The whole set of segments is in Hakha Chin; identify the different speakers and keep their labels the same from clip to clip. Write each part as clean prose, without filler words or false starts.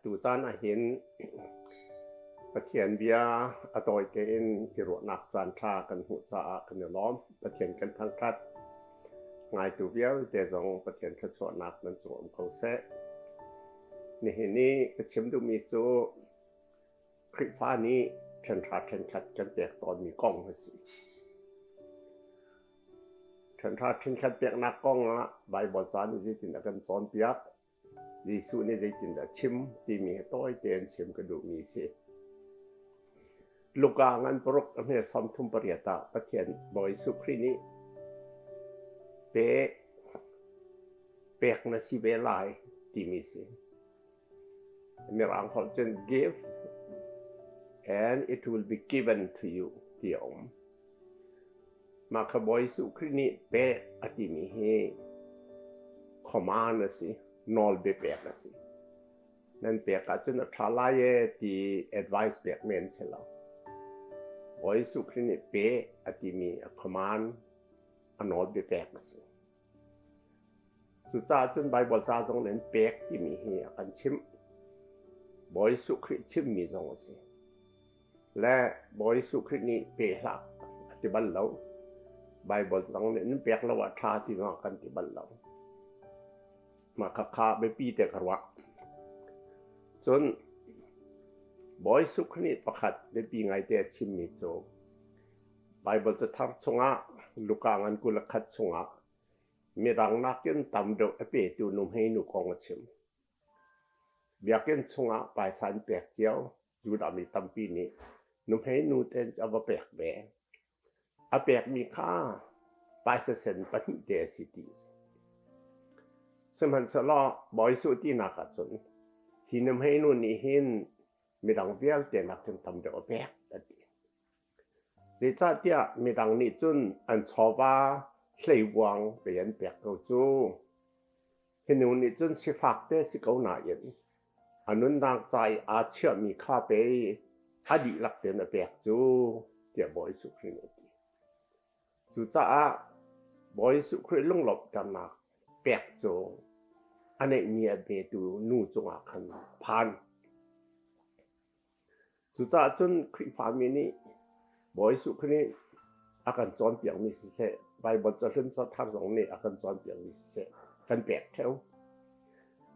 Speaker 1: Atu caan ahhin Pathian bia a tawi tein i ruahnak caan ṭha kan hmuh caah kan i lawm. Pathian kan thangṭhat. Ngaitu vialte zong Pathian thluachuahnak nan cung um ko seh. Nihin i ka chim duhmi cu Khrihfa nih ṭhenhra ṭhenkhat kan pek tawnmi kong a si. Ṭhenhra ṭhenkhat peknak kong ah Baibal ca nih zeitin a kan cawnpiak? Jesuh nih zeitindah a chim timi hi tawi tein chim ka duhmi a si. Luka ngan paruk a hme 38 ah Pathian Bawi Jesuh Khrih nih pe pek na si ve lai timi si. Mirang holh cun give and it will be given to you ti a um. Mah kha Bawi Jesuh Khrih nih pek a timi hi command a si, nawlbia pek a si. Nan pek ahcun a ṭha lai e ti advice pek men si lo. Bawi Jesuh Khrih nih pe a timi a command, a nawlbia pek a si. Cucaah cun Baibal ca zong nih pek timi hi a kan chimh. Bawi Jesuh Khrih chimmi zong a si. Le Bawi Jesuh Khrih nih pe hlah a ti bal lo. Baibal zong nih nan pek lo ah ṭha ti zong a kan ti bal lo. Mah khakha biapi te ka ruah. Cun Bawi Jesuh Khrih nih pakhat biapi ngaite a chimmi cu Baibal cathar chungah Luka ngan 21 chungah Mirang nakin tam deuh a petu nuhmeinu kong a chim. Biakinn chungah paisa an pek cio. Judah mi tampi nih nuhmeinu ten a va pek ve. A pekmi kha paisa sen pahnih te a si ti a si. Sihmanhsehlaw Bawi Jesuh tinak ahcun hi nuhmeinu nih hin midang vialte nakin tam deuh a pek a ti. Zeicahtiah midang nih cun an chawva hleivuang pei an pek ko cu. Hi nu nih cun sifak te si ko nain a nunnak ca i aa chiahmi kha pei a dihlak tein a pek cu tiah Bawi Jesuh Khrih nih a ti. Cucaah Bawi Jesuh Khrih lunglawmhternak pek cu a neihmi a petu nu cungah khan phan. Cucaah cun Khrihfami nih Bawi Jesuh Khrih nih a kan cawnpiakmi siseh, Baibal cahlun cathar zong nih a kan cawnpiakmi siseh, kan pek ṭheo.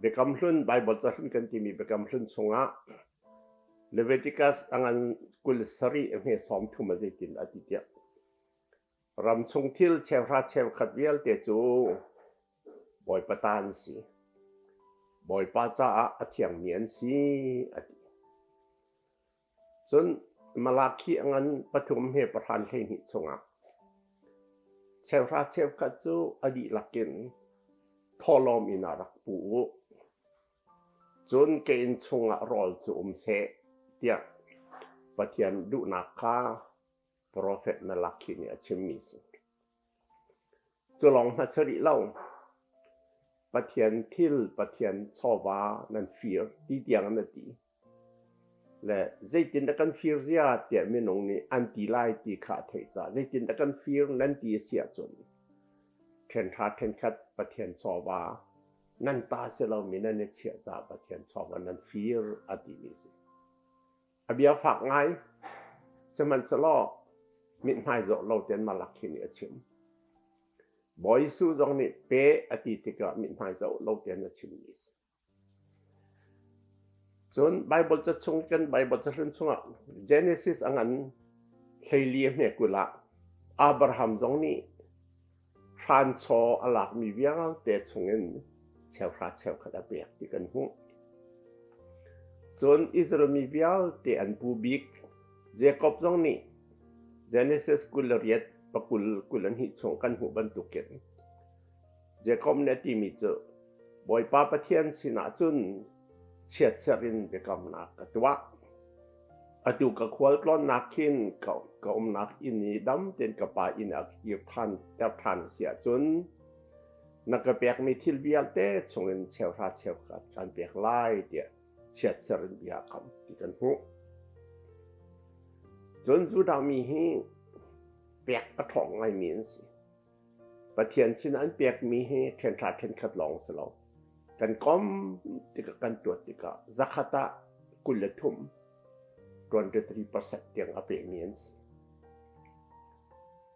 Speaker 1: Biakam Hlun, Baibal cahlun kan timi Biakam Hlun chungah Leviticus a ngan 27 a hme 30 a zeitin a ti tiah Ramchung thil cheuhra cheukhat vialte cu Bawipa ta an si. Bawipa caah a thiangmi an si, a ti. Cun Malakhi a ngan pathum he pahran 12 chungah cheuhra cheukhat cu a dihlak in thawhlawm inn ah rak pu u. Cun ka inn chungah rawl cu um seh, tiah Pathian duhnak kha Profet Malakhi nih a chimmi a si. Cu lawng hmasa rih lo. Pathian thil, Pathian chawva nan fir ti tiang na ti. Le zeitin dah kan fir zia tiah minung nih an ti lai ti kha a theih caah zeitin dah kan fir nan ti a si ahcun ṭhenhra ṭhenkhat Pathian chawva nan ta si lomi nan i chiah caah Pathian chawva nan fir a timi a si. A bia fak ngai. Sihmanhsehlaw mithmai zawh lo tein Malakhi nih a chim. Bawi Jesuh zong nih pe a ti tikah mithmai zoh lo tein a chimmi a si. Cun Baibal ca chung kan Baibal cahlun chungah Genesis a ngan 14 a hme 20 ah Abraham zong nih hranchaw a lakmi vialte chungin cheuhra cheukhat a pek ti kan hmuh. Cun Israel mi vialte an pu bik Jacob zong nih Genesis 28 pakul 22 chung kan hmuh bantukin Jacob nih a timi cu Bawipa Pathian sinah cun chiatserh in biakamnak ka tuah. Atu ka khualtlawnnak khin ka umnak inn i dam tein ka pa inn ah kir ṭhan ter ṭhan a si ahcun na ka pekmi thil vialte chungin cheuhra cheukhat kaan pek lai tiah chiatser in bia a kam ti kan hmuh. Cun Judah mi hi pek a ṭhawng ngaimi an si. Pathian sin an pekmi hi ṭhenhra ṭhenkhat lawng si lo. Kan kom tikah kan tuat tikah zakhat ah 23, 23% tiang a pemi an si.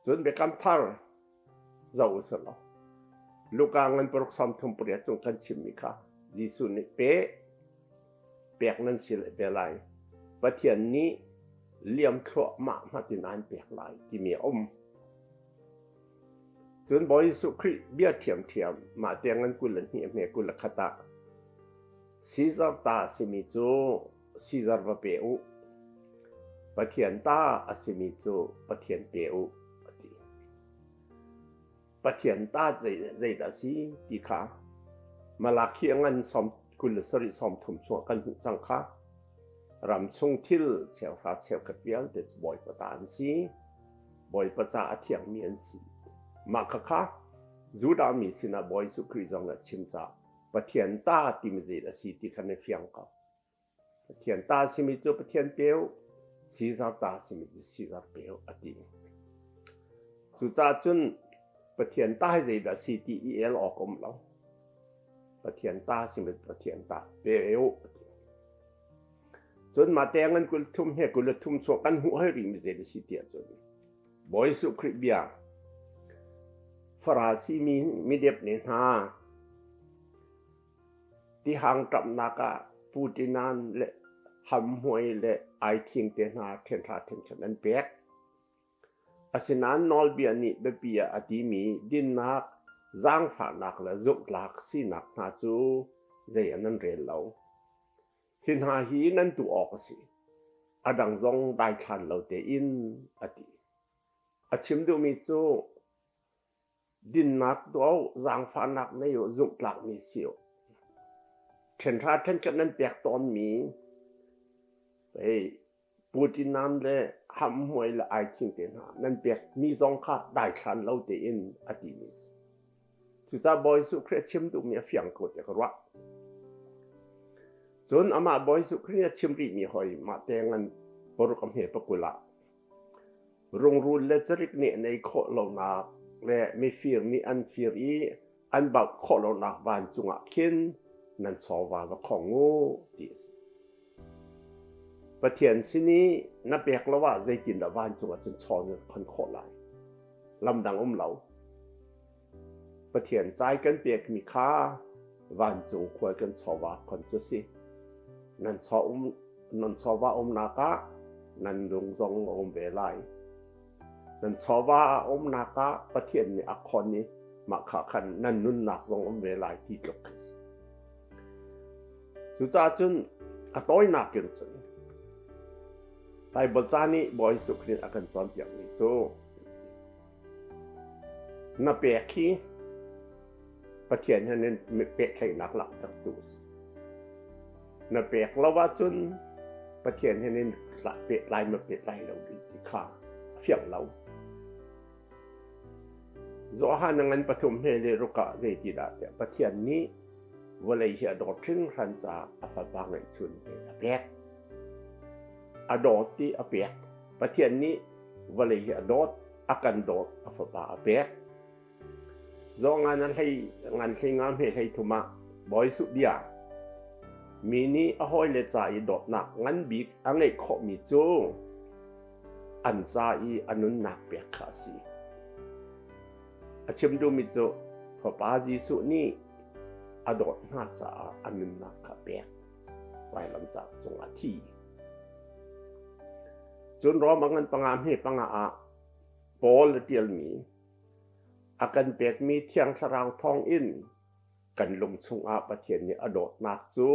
Speaker 1: Cun Biakam Thar zoh usih law Luka ngan paruk 38 cung kan chimmi kha Jesuh nih pe pek nan si ve lai. Pathian nih liam thluahmah hmatin an pek lai timi a um. Cun Bawi Jesuh Khrih bia ṭhiamṭhiam mah tiang an 22 a hme 21 ah Caesar ta a simi cu Caesar va pe u. Pathian ta a simi cu Pathian pe u a ti. Pathian ta zeidah a si ti kha Malakhi a ngan sawm 27 30 chungah kan hmuh cang kha. Ram chung thil cheuhra cheukhat vialte cu Bawipa ta an si. Bawipa ca a thiangmi an si. Mah khakha Judah mi sinah Bawi Jesuh Khrih zong nih a chim caah Pathian ta timi zeidah a si ti kha na fiang ko. Pathian ta simi cu Pathian peu, Caesar ta simi cu Caesar peu a ti. Cucaah cun Pathian ta hi zeidah si ti i el awk um lo. Pathian ta simi Pathian ta peu a ti. Cun mah teng an 33 he 33 chuak kan hmuh hoi rih mi zei si tiah cun Bawi Jesuh Khrih bia Farasi mi midep ne hna Tihang ṭamhnak ah Putinan le hamhmuai le aithing te hna ṭhenhra ṭhenkhat an pek. Asinain nawlbia nih biapi ah a timi dinnak, zaangfahnak le zumhtlak sinak hna cu zei ah nan rel lo. Hi hna hi nan tuah awk a si. A dang zong daithlan lo tein a ti. A chim duhmi cu Dinnak tuah u, zaangfahnak nei u, zumhtlakmi si u. Ṭhenhra ṭhenkhat nan pek tawnmi hei Putinam le hamhmuai le aithing te hna nan pekmi zong kha daithlan lo tein a timi si. Cucaah Bawi Jesuh Khrih a chim duhmi a fiang ko tiah ka ruah. Cun amah Bawi Jesuh Khrih a chim rihmi hoi mah te ngan paruk a hme pakul ah Rungrul le carik nih an ei khawh lonak le mifir nih an fir i an bauh khawh lonak vancung ah khin nan chawva va khong u ti a si. Pathian sin i na pek lo ah zeitindah vancung ah cun chaw na khon khawh lai? Lamdang um lo. Pathian cai kan pekmi kha vancung khual kan chawva khon cu si. Nan chaw um nan chawva umnak ah nan lung zong a um ve lai. Nan chawva a umnak ah Pathian nih a khon i mah kha khan nan nunnak zong um ve lai ti tluk khi si. Cucaah cun a tawinak in cun Baibal ca nih Bawi Jesuh Khrih a kan cawnpiakmi cu Na pek hi Pathian he nan pehtlaihnak langhtertu a si. Na pek lo ahcun Pathian he nan pehtlai ma pehtlai lo ding ti kha a fiang lo. Johan a ngan pathum he le ruk ah zeiti dah tiah Pathian nih vawlei hi a dawt hringhran caah a fapa ngeihchun te a pek. A dawt i a pek. Pathian nih vawlei hi a dawt, a kan dawt, a fapa a pek. Zawngan a hlei ngan hlei nga hme hlei thum ah Bawi Suh bia mi nih a hawile ca i dawtnak ngan bik a ngeih khawhmi cu an ca i a nunnak pek kha a si. A chim duhmi cu Fapa Jesuh nih a dawt hna caah a nunnak kha pek. Vailam ca cungah thi. Cun Rom a ngan panga hme panga ah Paul a ṭialmi a kan pekmi Thiang Thlarau thawngin kan lung chungah Pathian nih a dawtnak cu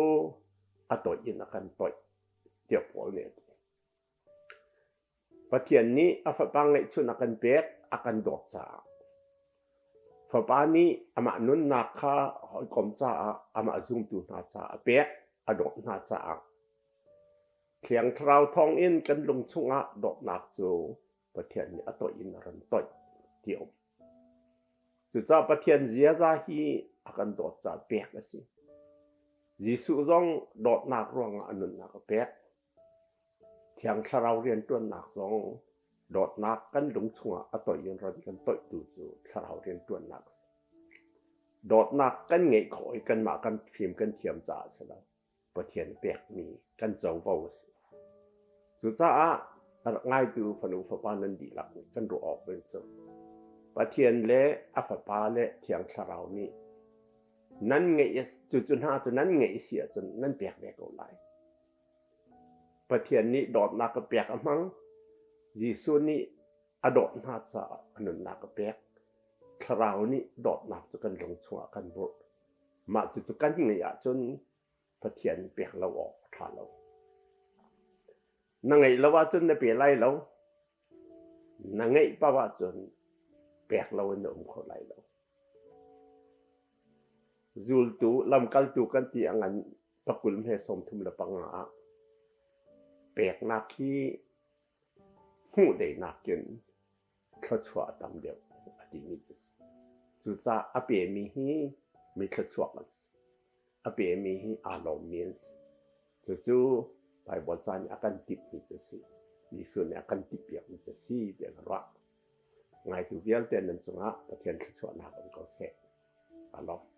Speaker 1: a toih in a kan toih tiah Paul nih a ti. Pathian nih a Fapa ngeihchun a kan pek, a kan dawt caah. Fapa nih amah nunnak kha hawikom caah, amah zumtu hna caah a pek, a dawt hna caah. Thiang Thlarau thawngin kan lung chungah dawtnak cu Pathian nih a toih in a ran toih ti a um. Cucaah Pathian ziaza hi a kan dawt caah pek a si. Jesuh zong dawtnak ruangah a nunnak a pek. Thiang Thlarau rianṭuannak zong dawtnak kan lung chungah a toih in ran kan toihtu cu Thlarau rianṭuannak a si. Dawtnak kan ngeih khawh i kanmah kan fim kan thiam caah a si lo. Pathian pekmi kan covo a si. Cucaah a rak ngaitu fanu fapa nan dihlak nih kan ruah awk ding cu Pathian le a fapa le Thiang Thlarau nih nan ngeih cu cu hna cu nan ngeih si ahcun nan pek ve ko lai. Pathian nih dawtnak a pek a hmang. Jesuh nih a dawt hna caah a nunnak a pek. Thlarau nih dawtnak cu kan lung chungah kan burh. Mah cucu kan ngeih ahcun Pathian pek lo awk a ṭha lo. Na ngeih lo ahcun na pe lai lo. Na ngeih paoh ahcun pek lo in na um kho lai lo. Zultu, lamkaltu kan ti a ngan pakul hme 35 ah peknak hi hmuh deinak in thluachuah a tam deuh a timi cu si. Cucaah a pemi hi mi thluachuak an si. A pemi hi aa lawmmi an si. Cucu Baibal ca nih a kan timhmi cu si. Jesuh nih a kan timhpiakmi cu si tiah ka ruah. Ngaitu vialte nan cungah Pathian thluachuahnak um ko seh. Aa lawm.